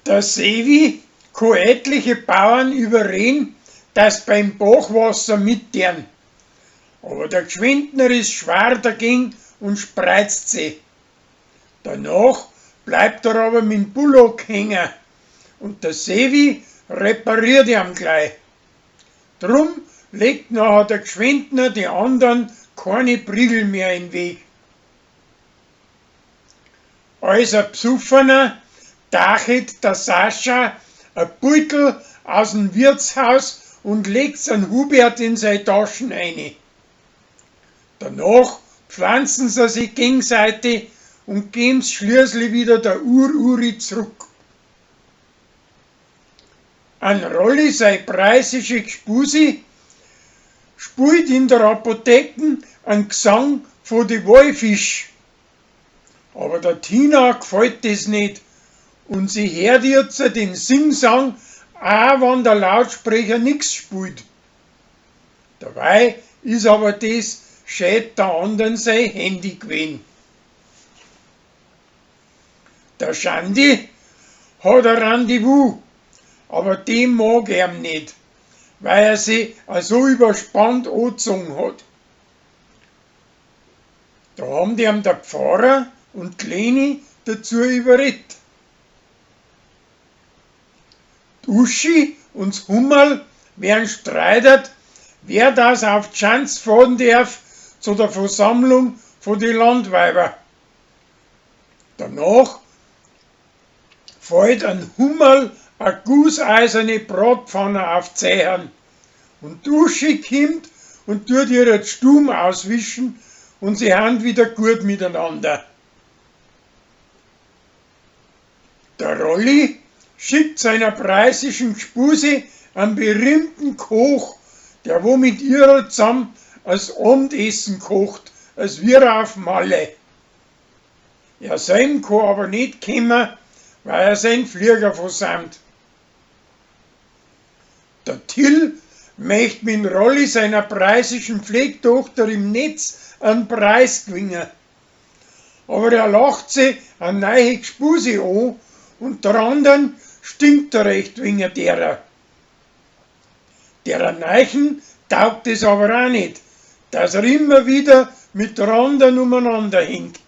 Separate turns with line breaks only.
Der Sevi kann etliche Bauern überreden, dass beim Bachwasser mittern. Aber der Gschwendner ist schwer dagegen und spreizt sie. Danach bleibt er aber mit dem Bullock hängen und der Sevi repariert ihn gleich. Drum legt nachher der Gschwendner die anderen keine Prügel mehr in den Weg. Als ein Bsuffener dachet der Sascha a Beutel aus dem Wirtshaus und legt's an Hubert in seine Taschen eine. Danach pflanzen sie sich gegenseitig und geben's schließlich wieder der Ur-Uri zurück. An Rolli sei preußische Gspusi spielt in der Apotheken einen Gesang von die Walfisch. Aber der Tina gefällt das nicht und sie hört jetzt den Singsang, auch wenn der Lautsprecher nix spielt. Dabei ist aber das schät der anderen sein Handy gewesen. Der Schandi hat ein Rendezvous, aber dem mag er nicht, weil er sich so überspannt angezogen hat. Da haben die ihm der Pfarrer und die Leni dazu überredet. Die Uschi und das Hummerl werden streitert, wer das auf die Schanz fahren darf zu der Versammlung von die Landweiber. Danach fällt ein Hummerl a gußeiserne Bratpfanne auf Zehen und die Uschi kommt und tut ihr Stumm auswischen und sie haben wieder gut miteinander. Der Rolli schickt seiner preußischen Gspuse einen berühmten Koch, der wo mit ihrer zusammen als Abendessen kocht, als wir auf Malle. Er selb kann aber nicht kommen, weil er seinen Flieger versäumt. Der Till möcht mit Rolli seiner preußischen Pflegtochter im Netz einen Preis gewinnen. Aber er lacht sie a neue Gspuse an und der anderen stinkt er recht wegen derer. Derer Neichen taugt es aber auch nicht, dass er immer wieder mit der anderen umeinander hinkt.